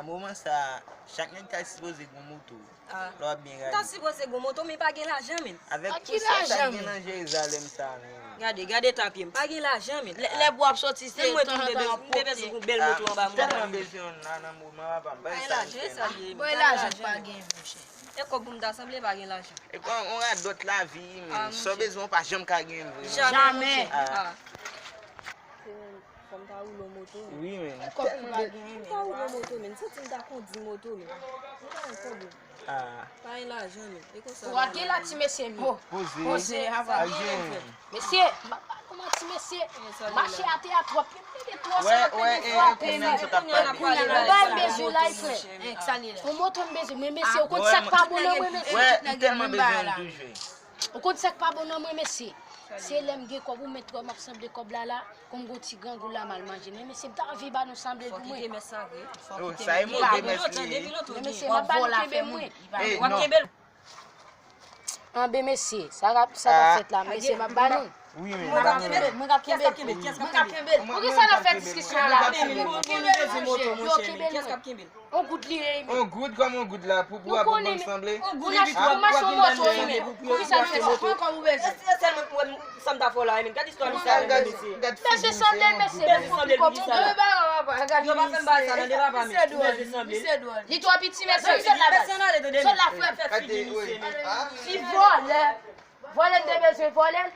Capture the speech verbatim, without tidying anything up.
Moman sa, chak nèg ta sipoze gen yon moto. Lè w ap byen gade. M ta sipoze gen yon moto, men pa gen lajan, men. Avèk tout sa k gen nan Jerizalèm sa, men. Gade, gade tan pye m. Pa gen lajan, men. Lè, lè bwa ap soti, se tanzantan w ap pwofite. M te bezwen yon bèl moto anba mwen. M tèlman bezwen youn la nan moman, papa m. Pa gen sa m fè non. Bon, e lajan pa gen, monchè. E kòb pou m ta sanble pa gen lajan. E kòb yon radòt lavi, men. Sa w bezwen, w pa janm ka gen vre, non. Jamè. Fò m ta woule yon moto, men. Wi, men. Kòb ki pa gen, men. M ta woule yon moto, men. M santi m ta kondi moto, men. M ta yon kòb, men. Pa gen lajan, men. E konsa. Ou ake la, ti mesye, men. Poze. Poze, ava. Mesye, m pa ba nou manti, mesye. Mache atè a twòp. Yo plede twò sa, yo plede frape, men. Ou ba m bezwen la, frè. Yon moto m bezwen, men mesye, ou konn sa k pa bon nan mwen, mesye. Wè, m tèlman bezwen l toujou. Ou konn sa k pa bon nan mwen, mesye? Se lè m gen kòb, ou mèt wè m ap sanble kòb la la, kòm gon ti grangou la m al manje. Men mesye, m ta anvi ba nou sanble l pou mwen. Fò kite mès sa vre. Fò kite mès li. Men mesye, m ap ba nou kenbe mwen. W ap kenbe l. Anben mesye, sa k ap, sa k ap fèt la, mesye, m ap ba nou. Wi, men. Mwen k ap kenbe l. Mwen k ap kenbe l. Mwen k ap kenbe l. Poukisa n ap fè diskisyon la? Yo kenbe l, monchè. On goud li ye, men. On goud kòm on goud la, pou, pou ap bann sanble. On goud, pou mache yon moto, men. Poukisa n fè sa? Pran kòb ou bezwen. Sa m ta fè w la, men. Gad istwa misye a, men, mesye. Bezwen sanble, mesye. Bezwen sanble, poukisa? Yo pa fè m bagay sa, tande, papa, men. Bezwen sanble. Li twò piti, mesye. Sòt la, frè. Fè figi misye, men. Ti vòlè. Vòlè, m te bezwen vòlè.